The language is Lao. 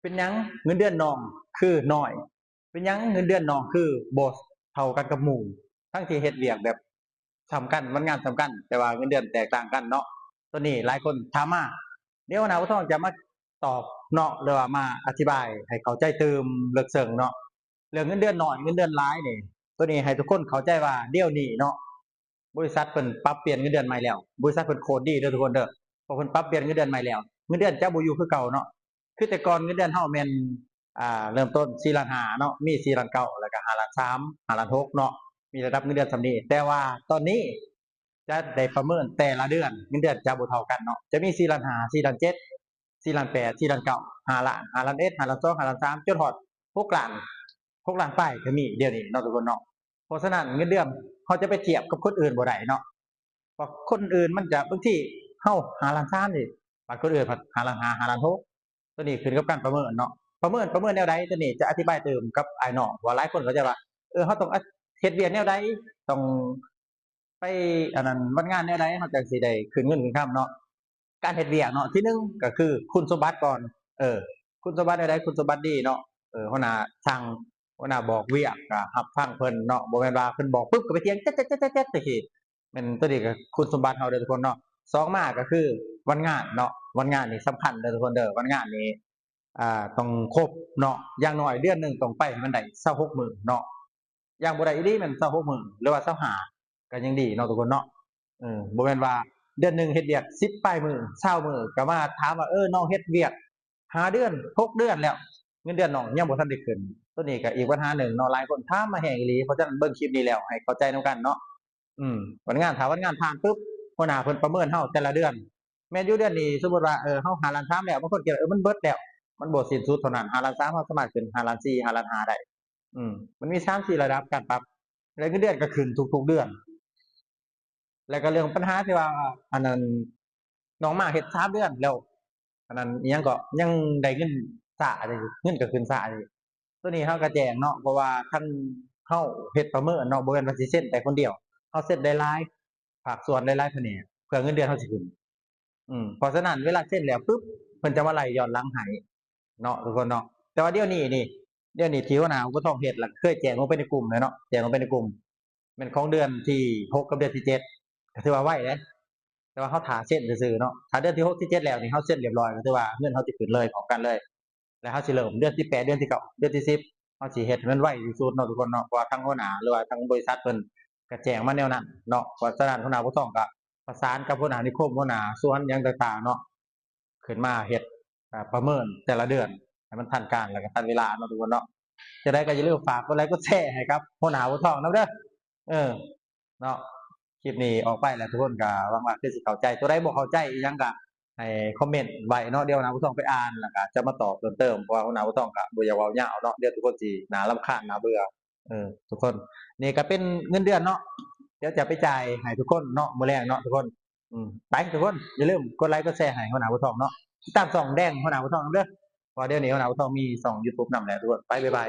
ເປັນຫຍັງເງິນເດືອນນ້ອງຄືນ້ອຍ? ເປັນຫຍັງເງິນເດືອນນ້ອງຄືບໍ່ເທົ່າກັນກັບໝູ່ ທັງທີ່ເຮັດວຽກແບບສ່ຳກັນ ວັນງານສ່ຳກັນ ແຕ່ວ່າເງິນເດືອນແຕກຕ່າງກັນເນາະ? ໂຕນີ້ຫຼາຍຄົນຖາມມາ ດຽວຫົວໜ້າບົວທອງຈະມາຕອບເນາະ ຫຼືວ່າມາອະທິບາຍໃຫ້ເຂົ້າໃຈຕື່ມເລິກເຊິ່ງເນາະ. ເລື່ອງເງິນເດືອນໜ້ອຍ ເງິນເດືອນຫຼາຍນີ້ ໂຕນີ້ໃຫ້ທຸກຄົນເຂົ້າໃຈວ່າດຽວນີ້ເນາະ ບໍລິສັດເພິ່ນປັບປ່ຽນເງິນເດືອນໃໝ່ແລ້ວ. ບໍລິສັດເພິ່ນໂຄດດີເດີທຸກຄົນເດີ ເພາະເພິ່ນປັບປ່ຽນເງິນເດືອນໃໝ່ແລ້ວ ເງິນເດືອນຈະບໍ່ຢູ່ຄືເກົ່າເນາະ. ຄືແຕ່ກ່ອນເງິນເດືອນເຮົາແມ່ນ ອ່າ ເລີ່ມຕົ້ນສີ່ລ້ານຫ້າເນາະ ມີສີ່ລ້ານເກົ້າ ແລ້ວກໍຫ້າລ້ານສາມ ຫ້າລ້ານຫົກເນາະ ມີລະດັບເງິນເດືອນສ່ຳນີ້. ແຕ່ວ່າຕອນນີ້ຈະໄດ້ປະເມີນແຕ່ລະເດືອນ ເງິນເດືອນຈະບໍ່ເທົ່າກັນເນາະ ຈະມີສີ່ລ້ານຫ້າ ສີ່ລ້ານເຈັດ ສີ່ລ້ານແປດ ສີ່ລ້ານເກົ້າ ຫ້າລ້ານ ຫ້າລ້ານເອັດ ຫ້າລ້ານສອງ ຫ້າລ້ານສາມ ຈົນຮອດຫົກລ້ານ ຫົກລ້ານປາຍກໍມີດຽວນີ້ເນາະທຸກຄົນເນາະ. ເພາະສະນັ້ນເງິນເດືອນເຮົາຈະໄປທຽບກັບຄົນອື່ນບໍ່ໄດ້ເນາະ ເພາະຄົນອື່ນມັນຈະ ບາງທີເຮົາຫ້າລ້ານສາມນີ້ ບາດຄົນອື່ນພັດຫ້າລ້ານຫ້າ ຫ້າລ້ານຫົກ ໂຕນີ້ຂຶ້ນກັບການປະເມີນເນາະ. ປະເມີນ ປະເມີນແນວໃດ ໂຕນີ້ຈະອະທິບາຍຕື່ມກັບອ້າຍນ້ອງ ເພາະວ່າຫຼາຍຄົນເຂົາຈະວ່າ ເອີ ເຮົາຕ້ອງເຮັດວຽກແນວໃດ ຕ້ອງ ໄປອັນນັ້ນວັນງານແນວໃດ ເຮົາຈັ່ງຊິໄດ້ຂຶ້ນເງິນຂຶ້ນຄຳເນາະ. ການເຮັດວຽກເນາະ ທີໜຶ່ງກໍຄືຄຸນສົມບັດກ່ອນ ເອີ ຄຸນສົມບັດແນວໃດ ຄຸນສົມບັດດີເນາະ ເອີ ຫົວໜ້າສັ່ງ ຫົວໜ້າບອກວຽກກໍຮັບຟັງເພິ່ນເນາະ ບໍ່ແມ່ນວ່າເພິ່ນບອກປຶບກໍໄປຖຽງແຈດໆໆໆ ຈັ່ງຊີ້. ແມ່ນ ໂຕນີ້ກໍຄຸນສົມບັດເຮົາເດີທຸກຄົນເນາະ. ສອງມາກໍຄືວັນງານເນາະ ວັນງານນີ້ສຳຄັນເດີທຸກຄົນເດີ ວັນງານນີ້ ອ່າ ຕ້ອງຄົບເນາະ ຢ່າງໜ້ອຍເດືອນໜຶ່ງຕ້ອງໄປໃຫ້ມັນໄດ້ຊາວຫົກມື້ເນາະ. ຢ່າງບໍ່ໄດ້ອີ່ຫຼີແມ່ນຊາວຫົກມື້ ຫຼືວ່າຊາວຫ້າ ກໍຍັງດີເນາະທຸກຄົນເນາະ. ເອີ ບໍ່ແມ່ນວ່າເດືອນໜຶ່ງເຮັດວຽກສິບປາຍມື້ ຊາວມື້ ກໍມາຖາມວ່າ ເອີ ນ້ອງເຮັດວຽກຫ້າເດືອນ ຫົກເດືອນແລ້ວ ເງິນເດືອນນ້ອງຍັງບໍ່ທັນໄດ້ຂຶ້ນ. ໂຕນີ້ກໍອີກບັນຫາໜຶ່ງເນາະ ຫຼາຍຄົນຖາມມາແຮງອີ່ຫຼີ. ເພາະສະນັ້ນເບິ່ງຄລິບນີ້ແລ້ວໃຫ້ເຂົ້າໃຈນຳກັນເນາະ. ອືມ ວັນງານ ຖ້າວັນງານຜ່ານປຶບ ຫົວໜ້າເພິ່ນປະເມີນເຮົາແຕ່ລະເດືອນ ແມ່ນຢູ່ເດືອນນີ້ ສົມມຸດວ່າ ເອີ ເຮົາຫ້າລ້ານສາມແລ້ວ ບາງຄົນກໍ ເອີ ມັນເບິດແລ້ວ ມັນບໍ່ສິ້ນສຸດເທົ່ານັ້ນ ຫ້າລ້ານສາມ ເຮົາສາມາດຂຶ້ນຫ້າລ້ານສີ່ ຫ້າລ້ານຫ້າໄດ້. ອືມ ມັນມີສາມສີ່ລະດັບການປັບ ແລະເງິນເດືອນກໍຂຶ້ນທຸກໆເດືອນ. ແລ້ວກໍເລື່ອງບັນຫາທີ່ວ່າ ອັນນັ້ນ ນ້ອງມາເຮັດສາມເດືອນແລ້ວ ອັນນັ້ນ ອີ່ຫຍັງກໍຍັງໄດ້ເງິນຊ້າຢູ່ ເງິນກໍຂຶ້ນຊ້າຢູ່. ໂຕນີ້ເຮົາກໍແຈ້ງເນາະ ເພາະວ່າທາງເຮົາເຮັດປະເມີນເນາະ ບໍ່ແມ່ນວ່າຊິເຊັນແຕ່ຄົນດຽວ ເຮົາເຊັນຫຼາຍໆພາກສ່ວນ ຫຼາຍໆພະແນກ ເພື່ອເງິນເດືອນເຮົາຊິຂຶ້ນ. ອືມ ເພາະສະນັ້ນເວລາເຊັນແລ້ວປຶບ ເພິ່ນຈະມາໄລ່ຍ້ອນຫຼັງໃຫ້ເນາະທຸກຄົນເນາະ. ແຕ່ວ່າດຽວນີ້ນີ້ ດຽວນີ້ທີ່ຫົວໜ້າບົວທອງເຮັດ ແລ້ວເຄີຍແຈ້ງລົງໄປໃນກຸ່ມແລ້ວເນາະ ແຈ້ງລົງໄປໃນກຸ່ມ ແມ່ນຂອງເດືອນທີຫົກກັບເດືອນທີເຈັດ ກໍຖືວ່າໄວເດ້. ແຕ່ວ່າເຮົາຖ້າເຊັນຊື່ໆເນາະ ຖ້າເດືອນທີຫົກ ທີເຈັດແລ້ວນີ້ ເຮົາເຊັນລຽບລ້ອຍ ກໍຖືວ່າເງິນເຮົາຊິຂຶ້ນເລີຍພ້ອມກັນເລີຍ. ແລ້ວເຮົາຊິເລີ່ມເດືອນທີແປດ ເດືອນທີເກົ້າ ເດືອນທີສິບ ເຮົາຊິເຮັດໃຫ້ມັນໄວທີ່ສຸດເນາະທຸກຄົນເນາະ. ເພາະວ່າທາງຫົວໜ້າ ຫຼືວ່າທາງບໍລິສັດເພິ່ນກໍແຈ້ງມາແນວນັ້ນເນາະ. ເພາະສະນັ້ນຫົວໜ້າບົວທອງກໍປະສານກັບຫົວໜ້ານິຄົມ ຫົວໜ້າສວນຫຍັງຕ່າງໆເນາະ ຂຶ້ນມາເຮັດ ອ່າ ປະເມີນແຕ່ລະເດືອນໃຫ້ມັນທັນການ ແລ້ວກໍທັນເວລາເນາະທຸກຄົນເນາະ. ຈັ່ງໃດກໍຢ່າລືມຝາກກົດໄລກົດແຊໃຫ້ກັບຫົວໜ້າບົວທອງນຳເດີ. ເອີ ເນາະ ຄລິບນີ້ອອກໄປແລ້ວ ທຸກຄົນກໍຫວັງວ່າຄືຊິເຂົ້າໃຈ. ຕົວໃດບໍ່ເຂົ້າໃຈອີ່ຫຍັງກໍໃຫ້ຄອມເມັນໄວ້ເນາະ ດຽວຫົວໜ້າບົວທອງໄປອ່ານ ແລ້ວກໍຈະມາຕອບເພີ່ມເຕີມ ເພາະວ່າຫົວໜ້າບົວທອງກໍບໍ່ຢາກເວົ້າຍາວເນາະ ດຽວທຸກຄົນຊິໜ້າລຳຄານໜ້າເບື່ອ. ເອີ ທຸກຄົນ ນີ້ກໍເປັນເງິນເດືອນເນາະ ດຽວຈະໄປຈ່າຍໃຫ້ທຸກຄົນເນາະ ມື້ແລງເນາະທຸກຄົນ. ອືມ ໄປທຸກຄົນ ຢ່າລືມກົດໄລກົດແຊໃຫ້ຫົວໜ້າບົວທອງເນາະ ຕິດຕາມຊ່ອງແດງຫົວໜ້າບົວທອງນຳເດີ. ເພາະວ່າດຽວນີ້ຫົວໜ້າບົວທອງມີຊ່ອງຢູທູບນຳແລ້ວທຸກຄົນ. ໄປ ບາຍບາຍ.